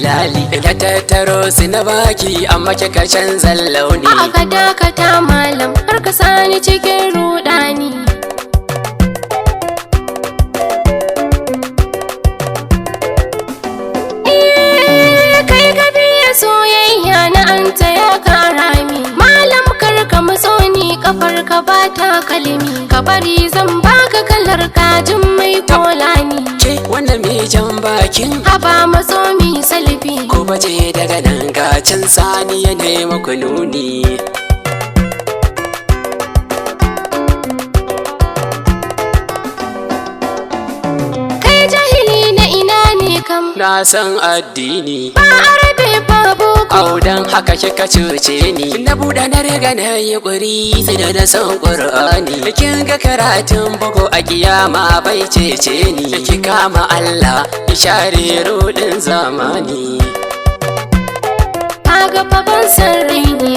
jalali. Na tattaro su na baki amma kika canza launi. A'a, ka dakata malam, har ka sani cikin rudani. Eh, kai ka biya soyayya na anta ya karami. Malam, kar ka matso ni, kafar ka ba ta kalmi. Ka bari zan baka kalar kajin mai kolani. Ke wannan mai jan bakin? Haba, matso mi salfi. Ko baje daga nan gacin sani ya nemi ku nuni. Kai jahili na ina ne kam? Na san addini. Ba arabe ba boko. Audan haka kika cuce ni. Na buɗe na riga na yi ƙuri sai da na san ƙur'ani. Kin ga karatun bugu a kiyama bai cece ni. Ki kama Allah ki share ruɗin zamani. Kaga fa ban san raini.